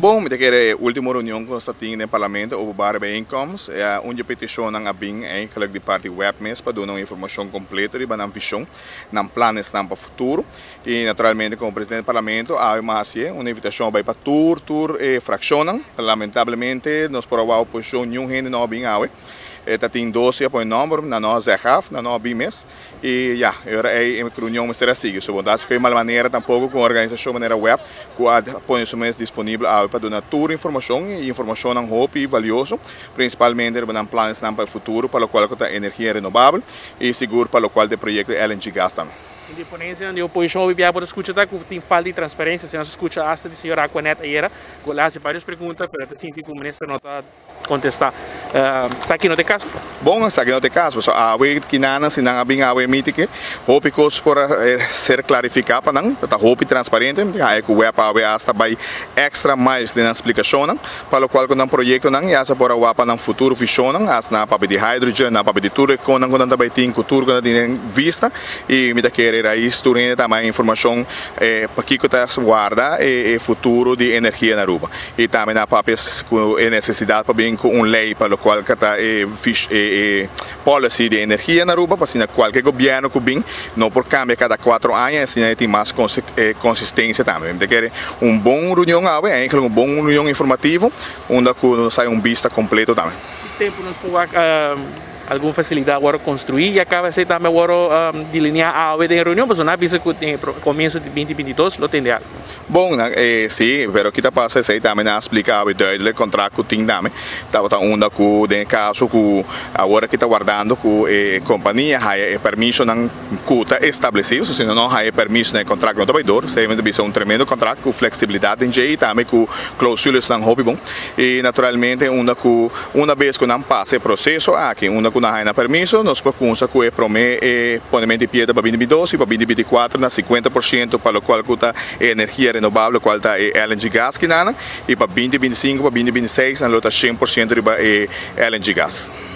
Bon, mi ta kere e ultimo reunion ku nos ta tin den Parlamento openbare bijeenkomst, un di e petishonnan a bin eigenlijk di parti web mes pa duna un informashon kompleto riba nan vishon, nan planesnan pa futuro. I naturalmente komo presidente di Parlamento awe mi a hasié un invitashon a bai pa tur tur e frakshonnan. Lamentablemente nos por a wou oposishon niun hende no a bin awe. E ta tin dos si a pone nòmber, nan no a zèg af, nan no a bin mes. I ya, e ora ei e reunion mester a sigui. So bo no ta hasi ku e mal manera tampoko ku un organisashon manera web ku a pone su mes disponibel awe pa duna tur informashon i informashonnan hopi valioso, prinsipalmente riba nan planesnan pa e futuro pa lokual ku ta energia renobabel i sigur pa lokual ta e proyekto LNG gas tambe. Un di e ponencianan di oposicion hopi biaha bo ta scucha ta cu tin falta di transparencia. Si nos a scucha hasta di señor Aquanet ayera cu el a haci varios pregunta pero el ta sinti cu minister no ta Contesta, Esaki no ta e caso. Bon, esaki no ta e caso, pasobra awe kinanan si nan a bin awe miti ke hopi cos por a ser clarifica pa nan, ta hopi transparente, mi ta haya cu web awe hasta bay extra miles den nan splicacionnan, pa locual cu nan proyectonan y hasta por a wak pa nan futuro visionnan, hasta nan a papia di hydrogen, nan a papia di tur e conan cu nan ta bay tin, cu tur cu nan tin den vista, y mi ta kere rais tur hende ta haya informacion pakico ta warda e futuro di energia na Aruba. Y tambe nan a papia cu e necesidad pa bin cu un ley pa locual ca ta e e policy di energia na Aruba pa asina cualke gobierno cu bin no por cambia cada cuatro aña y asina e tin mas consistencia tambe. Mi ta kere un bon reunion awe, eigenlijk un bon reunion informativo unda cu nos haya un bista completo tambe. Ki tempo nos por wak algun facilidad worde construi y a caba esey tambe worde delinea awe den e reunion? Pasobra nan a bisa cu den e comienzo di binti binti dos lo tende algo. Bon, nan e si, pero kita pasa esei tambe nan a splika awe duidelijk kontrakt ku tin tambe tabata unda ku den e kaso ku awor aki ta wardando ku e kompania haya e permisonan ku ta establesí, pasobra si no no haya e permiso nan e kontrakt no ta bai dor. Esei mi ta bisa un tremendo kontrakt ku fleksibilidat den dje i tambe ku klousulesnan hopi bon i naturalmente unda ku una bes ku nan pasa e proseso aki unda ku nan haya nan permiso nos por kumsa ku e prome e ponemento di piedra pa 2022 i pa 2024 na 50% pa lokual ku ta e energia renobabel kual ta e LNG gas kinanan i pa 2025 pa 2026 nan lo ta 100% riba e LNG gas.